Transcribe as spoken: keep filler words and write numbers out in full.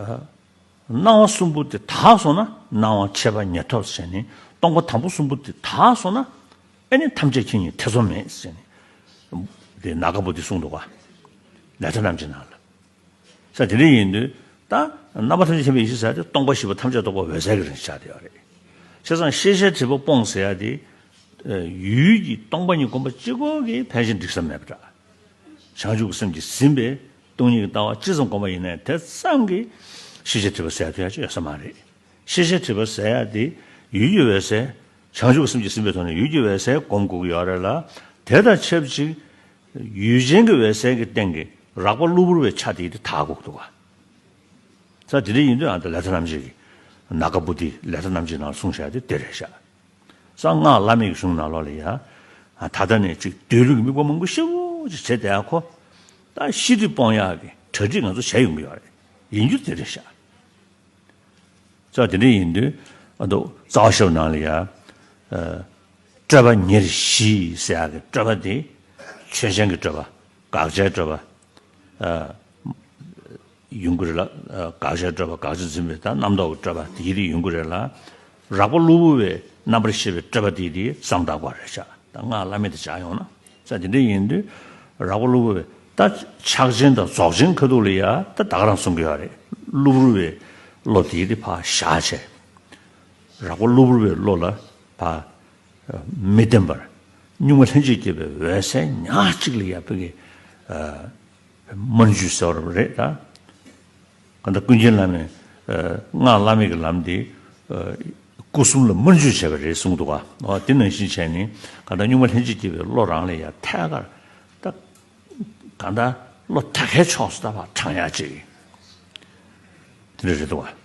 སྣང་བ་གསུམ་པོ་དེ་དག་སོང་ན་སྣང་བ་མཆེད་པ་ཉེར་ཐོབ་ཟེར་ནས། སྟོང་པ་དང་པོ་གསུམ་པོ་དེ་དག་སོང་ན་ཨེ་ནི་ཐམས་ཅད་མཁྱེན་ཉིད་ཐེ་ཚོམ་མེད་ཟེར་ནས། དེ་ནཱ་ག་པོ་ཏི་གསུངས་འདུག་ག་ལས་མཐའ་རྣམ་འབྱེད་ནང་ལ། ས་དེ་འདྲ་ཡིན་དུས་ད་རྣམ་པ་ཐམས་ཅད་མཁྱེན་པའི་ཡེ་ཤེས་ཟེར་དེ་སྟོང་པ་བཞི་པོ་ཐམས་ཅད་རྟོགས་པ་འོད་གསལ་གྱི་རིང་ཆགས་བསྡད་ཡོད་རེད། བྱས་ཙང་ཤེས་བྱའི་སྒྲིབ་པ་སྤོང་ཟེར་ཡ་དེ། ཡུལ་གྱི་སྟོང་པ་ཉིད་སྒོམ་པ་གཅིག་པོ་གིས་ཕན་ཞིང་འགྲིག་ས་མེད་པ་འདྲ། བྱང་ཆུབ་ཀྱི་སེམས་ཀྱིས་ཟིན་པའི་སྟོང་ཉིད་ཀྱི་ལྟ་བ་ཅི་ཙམ་སྒོམ་པ་ཡིན་ནའི་དེ་ཙམ་གྱིས་ཤེས་བྱའི་སྒྲིབ་པ་སེལ་ཐུབ་ཡ་ཅིག་ཡོད་ས་མ་རེད། ཤེས་བྱའི་སྒྲིབ་པ་སེལ་ཡ་དེ་ཡུལ་གྱི་འོད་གསལ། བྱང་ཆུབ་ཀྱི་སེམས་ཀྱིས་ཟིན་པའི་ཐོག་ནས་ཡུལ་གྱི་འོད་གསལ་སྒོམ་དགོས་ཀྱི་ཡོད་རེད་ལ། དེ་དང་ཆབས་ཅིག་ཡུལ་ཅན་གྱི་འོད་གསལ་གྱི་སྟེང་གི་རགས་པ་གློ་བུར་བའི་ཆ་དེ་དེ་དག་དགོས་འདུག་ག་ས་དེ་འདྲ་ཡིན་དུས་ཨ་ད་ལས་མཐའ་རྣམ་འབྱེད་ཀྱི་ནཱ་ག་པོ་ཏི་ལས་མཐའ་རྣམ་འབྱེད་ནང་གསུངས་བཞག་དེ་དེ་རེད་ཤག་ས་སྔགས་བླ་མེད་ཀྱི་གཞུང་ནང་ལོགས་ལ་ཡ། ད་ལྟ་ནས་ཅིག་སྡོད་ལུགས་ཀྱི་དམིགས་པ་མང་པོ་ཞེ་པོ་ཅིག་བྱས་བསྡད་ཡ་ཁོ། ད་ཤི་དུས་སྤོང་ཡག་གི་གྲ་སྒྲིག་ང་ཚོ་བྱས་ཡོང་གི་ཡོད་རེད། ཡིན་རྒྱུ་དེ་རེད་ཤག་ས་དེ་འདྲ་ཡིན་དུས་ཨ་ད་རྩ་བ་ཤེས་རབ་ནང་ལ་ཡ། སྤྲོས་པ་ཉེར་བཞི་ཟེར་ཡག་གི་སྤྲོས་པ་དེ། ཆོས་ཅན་གྱི་སྤྲོས་པ། དགག་བྱའི་སྤྲོས་པ། ཡོང་གི་རེད་ལ། དགག་བྱའི་སྤྲོས་པ། དགག་བྱ་འཛིན་པའི་ད་རྣམ་རྟོག་གི་སྤྲོས་པ་དེ་རིགས་ཡོང་གི་རེད་ལ། རགས་པ་གློ་བུར་བའི་རྣམ་པར་ཤེས་པའི་སྤྲོས་པ་དེ་དེ་བསམ་བཏགས་པ་རེད་ཤག་ད་སྔགས་བླ་མེད་དེ་སྦྱར་ཡོང་ན། ས་དེ་འདྲ་ཡིན་དུས་རགས་པ་གློ་བུར་བའི་ད་ཕྱག་ཆེན་དང་རྫོགས་ཆེན་ཁ་ཐུག་ལ་ཡ་ད་ད་ག་རང་གསུང་གི་ཡོད་རེད། གློ་བུར་བའི་བློ་དེ་དེ་ཕར་བཞག་བྱས། རགས་པ་གློ་བུར་བའི་བློ་ལ་ཕར། མི་བརྟན་པར་གཉུག་མ་ལྷན་ཅིག་སྐྱེས་པའི་འོད་གསལ་ཉག་གཅིག་ལ་ཡ་ཕ་གི་སྨོན་འཇུག་ཟེར་བ་རེད་ད། གང་ལྟར་ཀུན་མཁྱེན་བླ་མས་སྔགས་བླ་མེད་ཀྱི་ལམ་འདི་སྐུ་གསུམ་ལ་སྨོན་འཇུག་བྱས་པ་རེད་གསུངས་འདུག་ག་འོ་དེ་ནང་བཞིན་བྱས་ནས་གང་ལྟར་གཉུག་མ་ལྷན་ཅིག་སྐྱེས་པའི་བློ་རང་ལ་ཡ་ཐད་ཀར་ད། གང་ལྟར་བློ་ཐད་ཀའི་ཕྱོགས་སུ་ད་ཕར་དྲངས་ཡག་ཅིག་དེ་འདྲ་རེད་འདུག་ག